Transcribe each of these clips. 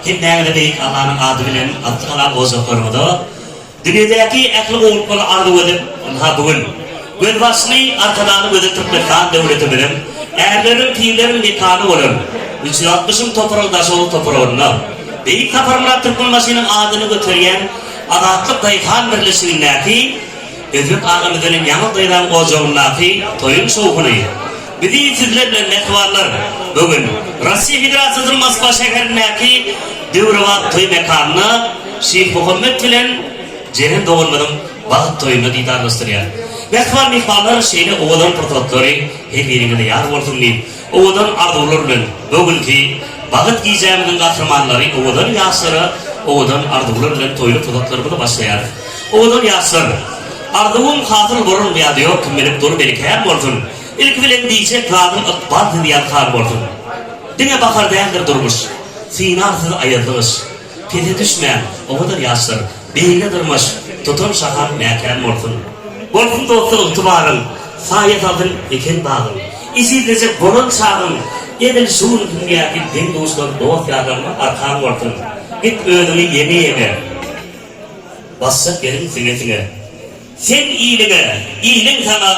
Hemmäňize Beýik Allanyň ady bilen asly halal ojaklaryňyza, dünýedäki ähli gowulyklary arzuw edip, ynha bu gün, gözbaşyny Arkadagly gözel Türkmenistan döwletimiziň ärleriniň, pirleriň mekany bolan 360 topragy Daşoguz topragynda, Beýik Saparmyrat Türkmenbaşynyň adyny göterýän Azatlyk daýhan birleşigindäki Özbek agamyz bilen Ýaňyl daýzaň ojagyndaky toýuň şowhuny bizi sizler bilen mähribanlar bu gün Russiýa Federasiýasynyň Moskwa şäherindäki döwrebap toý mekanynda Şyhmuhammet bilen Jeren doganymyzyň bagt toýunda didarlaşdyrýar. Mähriban myhmanlar şeýle owadan pursatlary her biriňize ýar bolsun diýip owadan arzuwlar bilen bu günki bagt gijämiziň gahrymanlary owadan ýaşlara owadan arzuwlar bilen toýly pursatlarymyzy başlaýarys. Owadan ýaşlar, arzuwyň hasyl bolarmy ýa-da ýok kim bilip dur belkäm bolsun. Ilki bilen diýjek zadym ykbal sizi ýalkan bolsun. Diňe bahar däldir durmuş, synar sizi aýazly gyş. Pese düşmäň, owadan ýaşlar, beýige dyrmaş, tutan şahaň mäkäm bolsun. Bolsun dosta ygtybaryň, saýa salsyn eken bagyň. Ejizlejek bolan çagyň, edil şu günki dünýäki deň-duşlar dost-ýarlaryňa arkan bolsun. Git özüňi ýeňe-ýeňe. Basjak ýeriň siňe-siňe. Sen iliňe, iliň saňa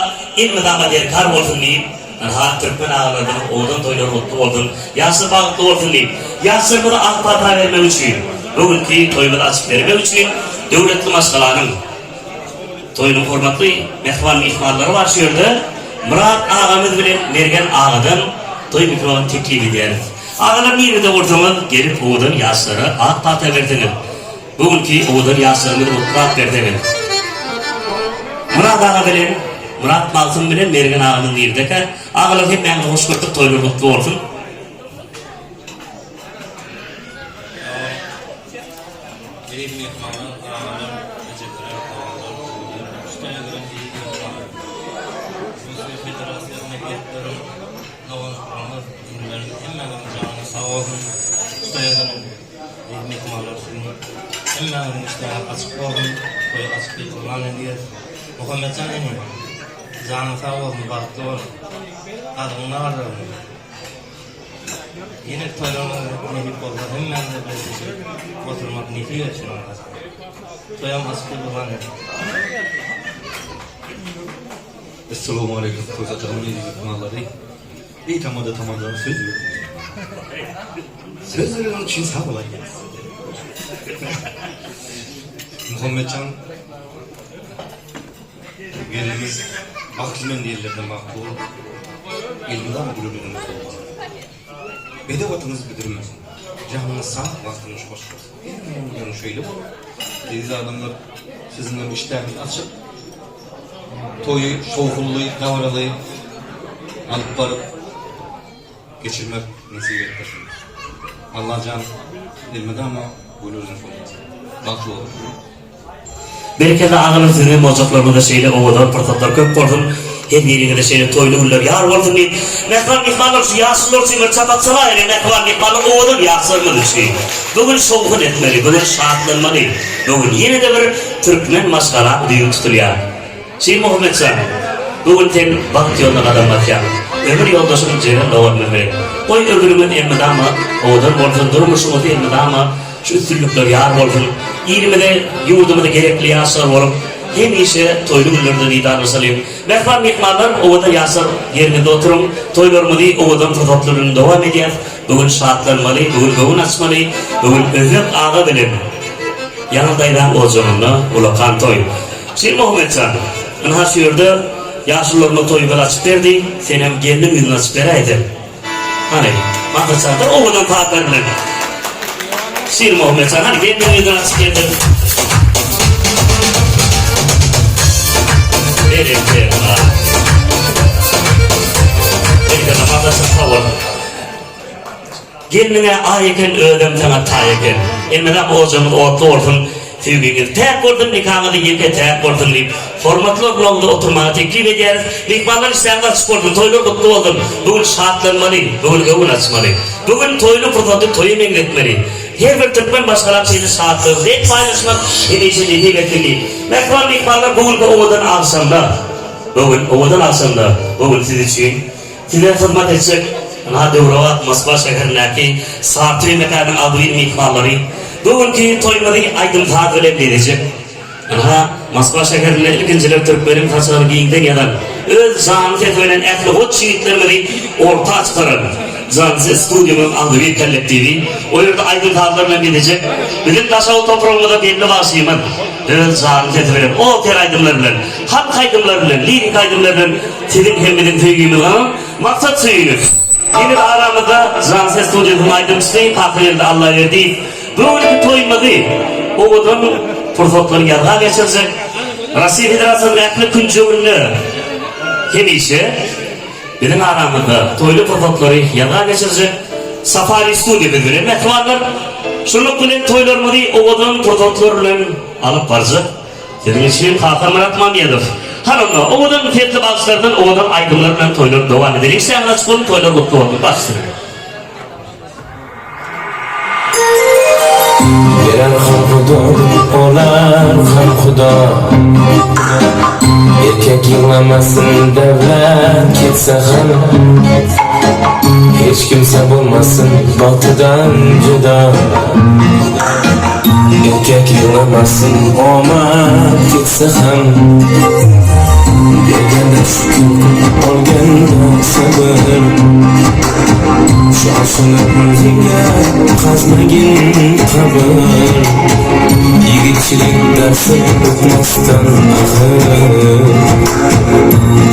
elmydama derkar bolsun diýip, ynha, türkmen agalarymyzyň owadan toýlary gutly bolsun, ýaşlar bagtly bolsun diýip, ýaşlarymyza ak pata bermek üçin, bu günki toýumyzy açyp bermek üçin döwletli maşgalanyň toýunyň hormatly mähriban myhmanlary bar şu ýerde. Myrat agamyz bilen Mergen agadan toý mikrofony teklip edýäris. Agalar nirede bolsaňyz, gelip owadan ýaşlara ak pata berseňiz. Bu günki owadan ýaşlarymyzy gutlap berseňiz. Myrat aga bilen Myrat Magtym bilen Mergen agamyz nirdekä? Agalar hemmäňizi hoş gördük toýlar gutly bolsun. Eziz myhmanlar, agalar, ejeler, doganlar, jigler, şu toýa gelen eziz myhmanlar. Russiýa Federasiýasyna gelip doganjyklaryňyz, inileriňiz hemmäňiziň janyňyz sag bolsun. Şu toýa gelen Eziz myhmanlar siziň hemmäňiziň işdäňiz açyk bolsun, toýy açyk diýip yglan edýäs. Muhammetjan inim, janyň sag bolsun, bagtly bol. Gadyryňy galdyrgyn. Ýene toýlaryňyz nesip bolsa hemmämize bilelikde oturmak nesip etsin Allajan. Toýam açyk diýip yglan edýäs. Essalamualeýkum toý saçagynyň eziz myhmanlary. Eý tamada tamada söz berdim. Söz bereniň üçin sag bol aýdýas. Muhammetjan gelinimiz bagtly men diýenlerden bagtly bol. Elmydama güler ýüzüňiz bolsun. Bedew atyňyz büdremesin. Janyňyz sag, bagtyňyz hoş bolsun. Hemmäňiziň şeýle bolup, eziz adamlar siziňem işdäňiz açyk. Toýy şowhunly, dabaraly alyp baryp, geçirmek nesip etmesin. Allajan elmydama güler ýüzüňiz bolsun. Bagtly boluň. Berekella agalar siziňem ojaklaryňyzda şeýle owadan pursatlar köp bolsun her biriňize şeýle toýly günler ýar bolsun diýip mähriban myhmanlar şu ýaşulular üçin bir çapak çalaýaly mähriban myhmanlar owadan ýaşlarymyz üçin bu gün şowhun etmeli bu gün şatlanmaly bu gün ýene-de bir türkmen maşgala düýbi tutulýar Şirmuhammet jan bu gün sen bagt ýoluna gadam basýaň ömür ýoldaşyň Jeren doganymyz bilen goý ömrüňiz elmydama owadan bolsun durmuşyňyz elmydama Şu üstünlikler ýar bolsun! Ilimize, ýurdumyza gerekli ýaşlar bolup, hemişe toýly günlerde didarlaşalyň! Mähriban myhmanlar, owadan ýaşlar ýeriňizde oturyň! Toýlarymyzy owadan pursatlar bilen dowam edýäs. Bu gün şatlanmaly, bu gün göwün açmaly, bu gün Özbek aga bilen Ýaňyl daýzaň ojagynda ulakan toý. Şirmuhammet jan, ynha şu ýerde ýaşulularymyz toýumyzy açyp berdi, senem gelniň ýüzüni açyp beräýseň. Hany, maňa bir owadan sazlar bilen. Şirmuhammet jan, hany gelniň ýüzüni açyp gelsin. Berekella. Berekella, maňa sag bol. Gelniňe aý eken özem saňa taý eken. Elmydam ojagyňyz otly bolsun, söýgiňiz päk bolsun, nikaňyz ýeke täk bolsun diýip, hormatly orunlaryňyzda oturmaga teklip edýäris. Myhmanlar işdäňiz açyk bolsun, toýlar gutly bolsun. Bu gün şatlanmaly, bu gün göwün açmaly. Bu gün toýly pursaty toýa meňzetmeli. Her bir türkmen maşgala şeýle şatlygy deň paýlaşmak hemişe nesip etsin diýip, mähriban myhmanlar bu günki owadan agşamda, bu gün owadan agşamda, bu gün siz üçin Size hyzmat etjek. Ynha döwrebap Moskwa şäherindäki Sartoý mekanynyň agzybir myhmanlary bu günki toýumyzy aýdym-saz bilen bezejek. Ynha, Moskwa şäherinde ilkinjiler türkmeniň saçagyny giňden ýazan, öz janly sesi bilen ähli goç ýigitlerimizi orta çykaran Janly ses studiýamyzyň agzybir kollektiwi o ýerde aýdym-sazlar bilen bezejek. Biziň Daşoguz topragymyzda belli bagşymyz öz janly sesi bilen, opera aýdymlary bilen, halk aýdymlary bilen, lirik aýdymlary bilen siziň hem biziň söýgimiz galan Maksat Söýünow. Ýene aramyzda Janly ses studiýasynyň aýdymçysy Kakageldi Allaberdiýew. Bu günki toýumyzy owadan pursatlary ýazga geçirjek Russiýa Federasiýasynyň ähli künjeginde hemişe biziň aramyzda toýly pursatlary ýazga geçirjek Safari studiýa biz bilen mähribanlar. Şunluk bilen toýlarymyzy owadan pursatlar bilen alyp barjak siziň üçin Kakamyrat Mamedow. Hany onda owadan sesli bagşylardan owadan aýdymlar bilen toýlary dowam edeliň. Işdäňiz açyk bolsun, toýlar gutly bolsun. Baş üstüne. Berer ham Hudo, olar ham Xudo. Erkak yig'lamasin davlat ketsa ham. Hech kimsa bo'lmasin baxtidan judo. Erkak yig'lamasin omad ketsa ham. Berganda shukr, olganda sabr. Shoshilib o'zingga qazmagin qabr. Yigitchilik darsi o'tmasdan axir.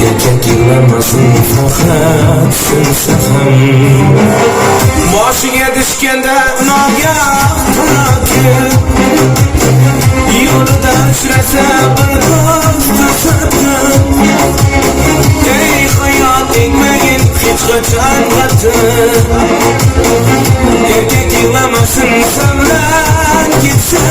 Erkak yig'lamasin faqat sinsa ham. Boshiga tushganda nogoh halokit Yo'lida uchrasa bir do'st to'satdan Ey hayot egmagin hech qachon qattiq Erkak yig'lamasin savlat ketsa.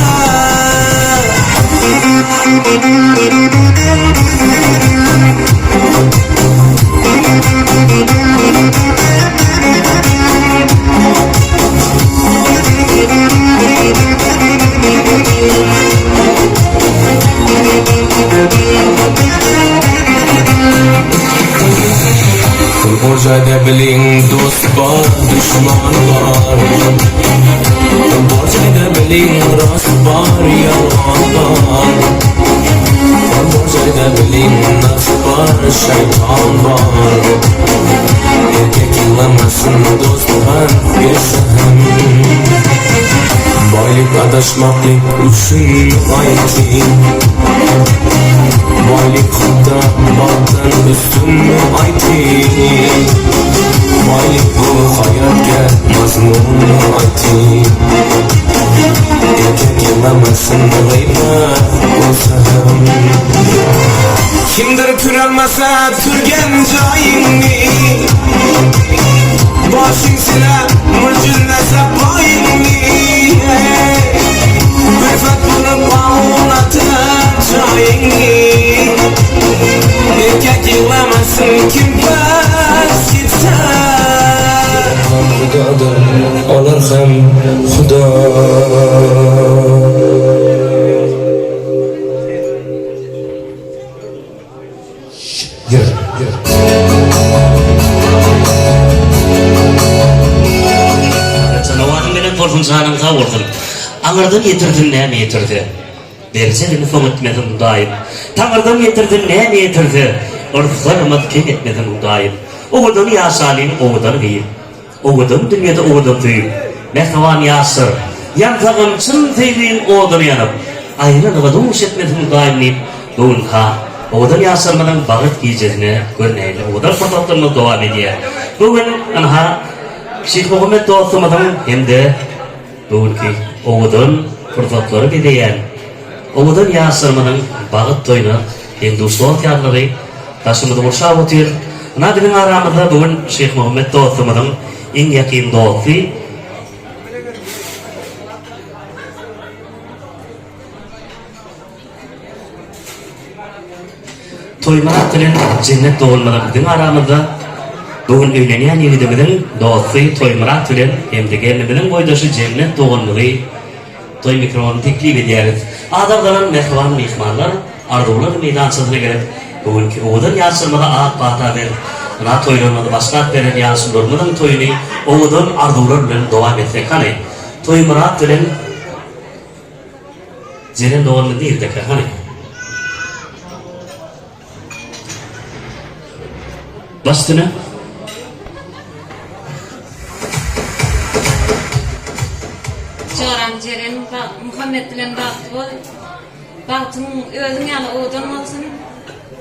Pul bor joyda biling do'st bor, dushman bor. Pul bor joyda biling rost bor, yolg'on bor. Pul bor joyda biling nafs bor, shayton bor. Erkak yig'lamasin do'st pand bersa ham. Boylik adashmoqlik uchun ayting. Boylik hatto baxtdan ustunmi ayting. Boylik bu hayotga mazmunmi ayting. Erkak yig'lamasin g'iybat bo'lsa ham. Kimdir ko'rolmasa turgan joyingni Boshing silab muljillasa poyingni Kulfat bo'lib ovlatar joyingni Erkak yig'lamasin kim past ketsa Ham Xudodir, olar ham Xudo. Gir, gir. Janawaryň bilen bolsun janyň sag bolsun. Aňyrdan ýetirsin näme ýetirse. Berjegini soň etmesin Hudaýym. Taňyrdan ýetirsin näme ýetirse. Yrsgalymyz kem etmesin Hudaýym. Owadan ýaşalyň owadan geýip. Owadan dünýede owadan söýüp. Mähriban ýaşlar. Ýansagam çyn söýgiň oduny ýanyp. Aýralyga duş etmesin Hudaýym diýip bu gün ha owadan ýaşlarymyzyň bagyt gijesine gör nähili owadan pursatlarymyz dowam edýär. Bu gün ynha Şyhmuhammet dostumyzyň hem-de bu günki owadan pursatlary bezeýän owadan ýaşlarymyzyň bagyt toýuna deň-duş dost-ýarlary daşymyzy gurşap otyr. Ynha biziň aramyzda bu gün Şyhmuhammet dostumyzyň iň ýakyn dosty, Toýmyrat bilen Jennet doganlaram biziň aramyzda. Bu gün öýlenýän ýigidimiziň dosty Toýmyrat bilen hem-de gelnimiziň boýdaşy Jennet doganymyzy toý mikrofonyna teklip edýäris. Ady agzalan mähriban myhmanlar Arzuwlar meýdançasyna gelip, bu günki owadan ýaşlarymyza ak pata berip. Ynha toýlarymyzy başlap beren ýaşulularymyzyň toýuny owadan arzuwlar bilen dowam etsek hany. Toýmyrat bilen Jeren doganymyz niredekä hany. Baş üstüne. Joram Jeren Muhammet bilen bagtly bol. Bagtyň özüň ýaly owadan bolsun.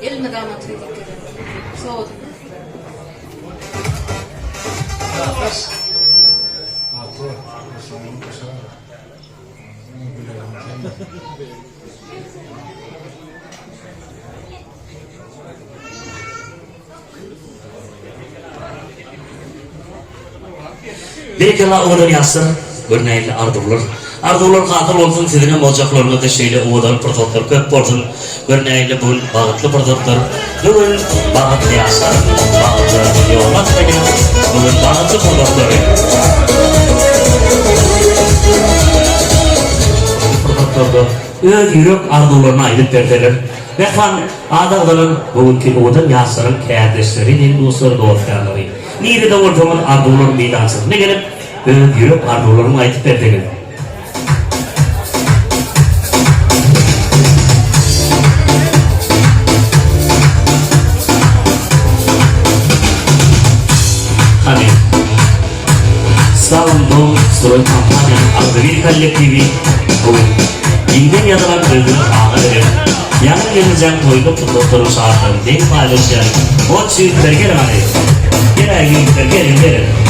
Elmydama toý diýip gezer. Sowudyň. Berekella owadan ýaşlar, gör nähili arzuwlar. Arzuwlar hasyl bolsun siziňem ojaklaryňyzda şeýle owadan pursatlar köp bolsun. Gör nähili bu gün bagtly pursatlar. Bu gün bagtly ýaşlar bagta ýol açýar. Bu gün bagtly pursatlary. Pursatlarda öz ýürek arzuwlaryny aýdyp berseler. Mähriban ady agzalan bu günki owadan ýaşlaryň kärdeşleri, deň-duşlary, dost-ýarlary. Nirede bolsaňyz arzuwlar meýdançasyna gelip, öz ýürek arzuwlaryňy aýdyp berseňiz. Hany, Stalin Dom stroý kompaniýanyň agzybir kollektiwi bu gün giňden ýazylan özüni aga beren, ýaňy gelinjäň toýunda pursatlaryň şatlygyny deň paýlaşýan goç ýigitler geliň hany! Geläý ýigitler geliň geliň!